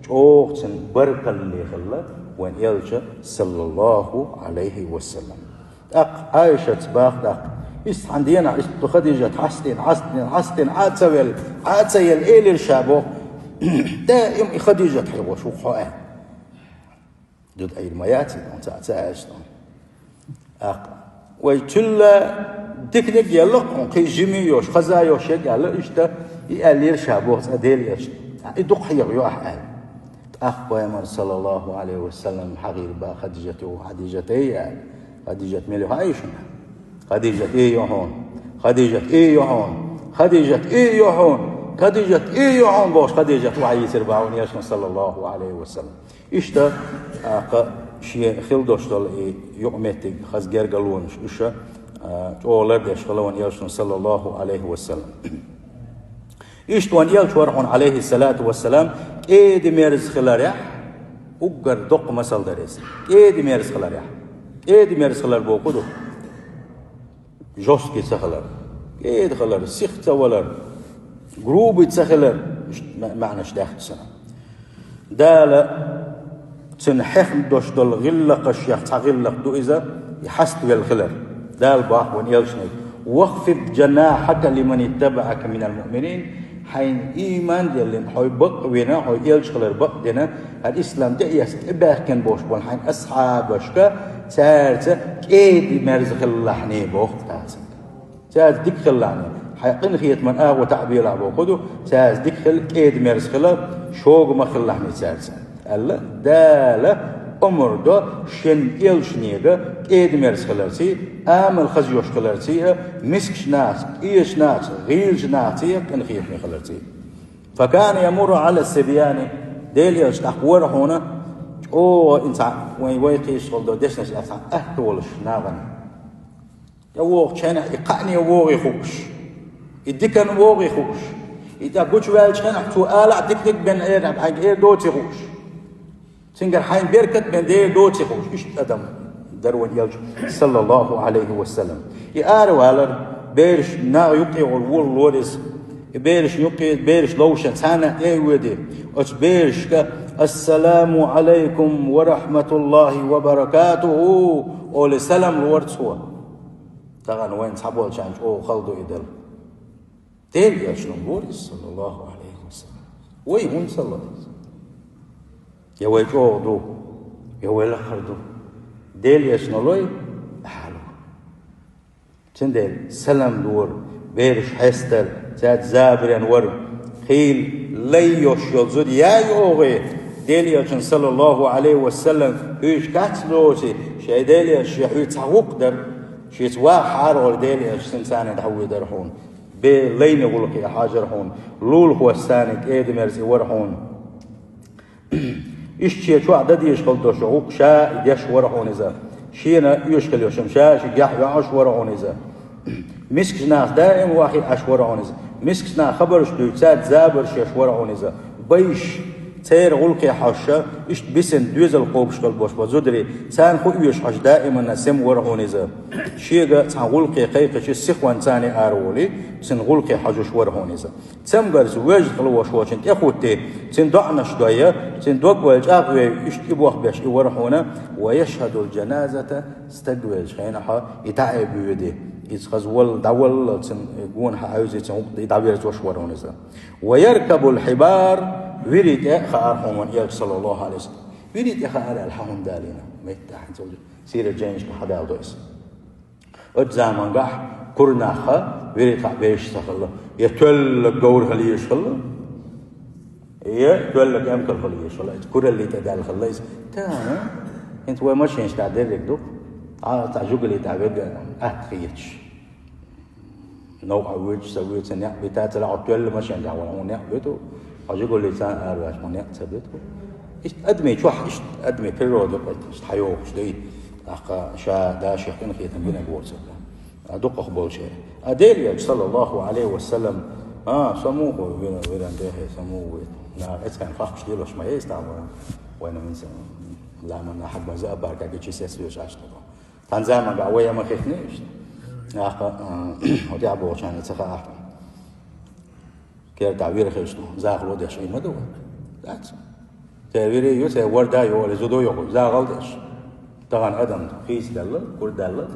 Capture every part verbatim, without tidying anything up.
ЧӀогӀа цуьнан баркалле хилла вайн элча, саллаллаху Ӏалайхи ва саллам. ТӀаккха Ӏайшаца баха тӀаккха: «Иштта хьан дена, иштта Хадижат хьастина, хьастина, хьастина, Ӏа а ца велла, Ӏа а ца елла», элира ша боху. Даим и Хадижат хьехош ву хьо аьлла. Дуда Ӏийр ма яц и, ца, ца аьлча тӀаккха. ТӀаккха: «Вай, цуьлла диканиг а елла хьуна, кхин жима йош, хаза йош яга», аьлла, иштта и аьллера ша боху цкъа Делан элча. И дукха хьехайо ахь аьлла. ТӀаккха пайхамар, саллаллаху Ӏалайхи ва саллам, хьагӀийр баха Хадижат ю, Хадижат эй аьлла. Хадижат мила ю хьан ишина? Хадижат ий ю хьуна. Хадижат ий ю хьуна. Хадижат ий ю хьуна. Хадижат ий ю хьуна бохуш, Хадижат охьайийцира баха вайн элчано, саллаллаху Ӏалайхи ва саллам. Иштта, а, кха, шен хила долуш долу и юкъаметтиг хаза гергарлонаш уьш, а, чӀогӀа лардеш хила вайн элчано, саллаллаху Ӏалайхи ва саллам. Иштта вайн элча вара хьуна, Ӏалайхи салату ва салам, кӀеда-мерза хиларехь, уггар доккха масал дара иза. КӀеда-мерза хиларехь. КӀеда-мерза хилар боху ду? Жёсткий ца хилар, кӀеда хилар, сиха ца валар, грубый ца хилар, иштта ма-, маьӀнаш даьхна санна. Дала цуьнан хьехна долуш долу гӀиллакхашех цхьа гӀиллакх ду иза, и хьаставелла хилар. Дала боху вайн элчане: «Вахфид жанахьака лиман иттабаӀака минал муъминин». Хьайна ийман а деллина, хьо бакъ а вина, хьо элча хилар бакъ а дина, хьан ислам тӀе а эцна, тӀебаьхкина болуш болу хьайн асхьабашка, цаьрца кӀеда-мерза хилалахьний боху Дала. Цаьрца дика хилалахьний. Хьайн къинхетаман агӀо таӀабелахь боху ду, цаьрца дика хила, кӀеда-мерза хила, шога ма хилалахьний цаьрца. Аьлла, Дала омра до шен элчанега кӀеда-мерза хиларций, амал хаза йош хиларций а, мискачу нахаца, кӀечу нахаца, гӀийлачу нахаций а къинхетаме хиларций. Факана ямурру Ӏала сибьяни, Делан элча тӀаккха вара хьуна, чӀогӀа и цхьа, вайн вай кхийсалла до дешнаш а цхьа атта волуш нахана. ТӀевогӀучу хенахь и кхаъне вогӀий хууш, и диканна вогӀий хууш, и тӀе гучуваьллачу хенахь цо ала а диканиг бен эр, хьайга эр доций хууш, цуьнгара хьайна беркат бен дер доций хууш, иштта адам дара вайн элча, саллаллаху Ӏалайхи ва саллам. И аравалар, бераш наха юккъе гӀур вур лориза, и бераш юккъе, бераш ловшан царна тӀе а воьди, оцу берашка: «Ассаламу Ӏалайкум ва рахьматуллахи ва баракатуху», олий салам лора цо. Тахана вайн цхьаболчарна чӀогӀа хала ду и дала. Делан элчано лора иза, саллаллаху Ӏалайхи ва саллам. Вай хӀунда ца ло иза? Я вай чӀогӀа ду, я вай лакхара ду. Делан элчано лой, ахьа ло. Цундела салам лора, бераш хьестар, цаьрца забарен вар, кхийла лай йош йолу зуда яй оха, Делан элчан, саллаллаху Ӏалайхи ва саллам, хьуьйсу кац доций, шайн Делан элча шен хьуьйцу цхьа гӀуллакх дара, шеца ваха хьаравала Делан элча, цуьнан царна дӀавоьдар хьуна. Бе лайне гӀуллакхе хьажар хьуна, лулахошца царна кӀеда-мерза и вар хьуна. Иштта шен чохь дан дезаш хила долуш гӀуллакх ша и деш вара хьуна иза. Шена оьшуш хила йолуш, ша ши гехь ваьӀаш вара хьуна иза. Мискачу нахаца даим вахе Ӏаш вара хьуна иза. Мискачу наха хабарш дуьйцу, цаьрца забарш еш вара хьуна иза. Байш, церан гӀуллакхе хьожуш, иштта бисина доьзал кхобуш хила болуш бу зударий, царна хӀу оьшу хьожуш даиманна сема вара хьуна иза. Шега цхьана гӀуллакхе кхайкхича, сихонца царна ара волий, цуьнан гӀуллакхе хьожуш вара хьуна иза. Цамгарца вежарий хила волуш волчун тӀе хӀуттий, цуьнан доӀанаш дой, цуьнан дог а вай чӀагӀвей, иштта и бох беш и вара хьуна, ва яшхьадул жаназата, стаг веллачу хенахь и дӀа а боьдий, иза хаза валла, дӀавалла, цуьнан гонахьа хьаьвзий, цуьнан гӀуллакх и дӀаверзош вара хьуна иза. Ва яркабул хьибар, вирий тӀе а хаара хьуна вайн элча, саллаллаху Ӏалайхи ва саллам. Вирий тӀе хаара аьлла хьан хӀунда далийна? Меттахь хӀинца сийрат жайнашкахь хьадала до иза. Оцу замангахь кура нах вирий тӀе бешаш ца хилла, я тоьллаг говр хила езаш хилла, я тоьллаг эмкал хила езаш хилла. Иза кураллий тӀе даьлла хилла иза. Тана, хӀинца вай машинаш тӀехь дерриг ду, а, цхьа жугали тӀехь вега атта хеташ. Новкъа воьдуш, сан воьду, цхьа некъ бита, цара хьо тоьлла машен тӀехь вара, хьуна некъ биту, хьо жугали царна араваьлча, хьуна некъ ца биту. Иштта адамийн чохь, иштта адамийн природа кхеташ, иштта хьайогӀуш дай. ТӀаккха ша да шех къинхетам бинарг воцург. А дукхах болчеран. А Делан элча, саллаллаху Ӏалайхи ва саллам, а, со муха ву, виран, виран дехье, со муха ву. На, эцкъайн хахкаш делош ма еза там вайна. Вайна минца заманна хьаббаза а баркаги чи сес веш аш таро. Тхан заманга вай ма хихне иштта. ТӀаккха, а, хӀо тӀехь бохучарна ца хаахь. Кертахь вира хилча, захало деш и ма ду вай. Дац. Церан вири ю, церан ворда ю, оале зуда йоху, загӀал деш. Тахана адам хийцадаьлла, курадаьлла.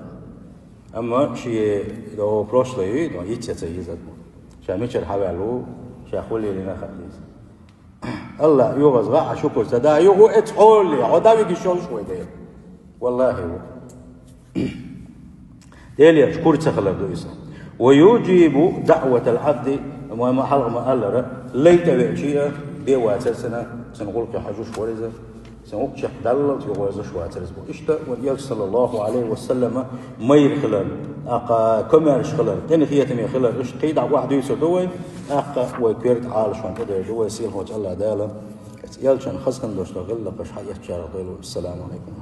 Амма шен до прошлое ю, до йицъяца йиза. Ша мичара хьаваьлла ву, ша хӀун лелийна хаа деза. АллахӀ юхаза гӀа а шукур ца да, юху эцхьолли, хьо дӀавигиш йолуш вай Дела. ВаллахӀи ву. Делера шукур ца хилар ду иза. Ва юджибу даъватал абди, ма, ма хьалха ма аллара, лай тӀе веача а, бен вацара цунна, цунна гӀуллакхе хьожуш вара иза, цунна гӀуллакх чекхдаллалц юхавезаш вацара иза бу. Иштта вайн Элча, саллаллаху Ӏалайхи ва саллама, майра хилар, аккха комаьрша хилар, къинхетаме хилар, иштта кхидӀа охьадуьйцур ду вай, аккха вай коьрта Ӏалашонна тӀедер ду вай, сийлахьчу АллахӀ Дала. Элчан хазахетам долуш долу гӀиллакхаш хьаэцначарах дойла. Ассаламу Ӏалайкум.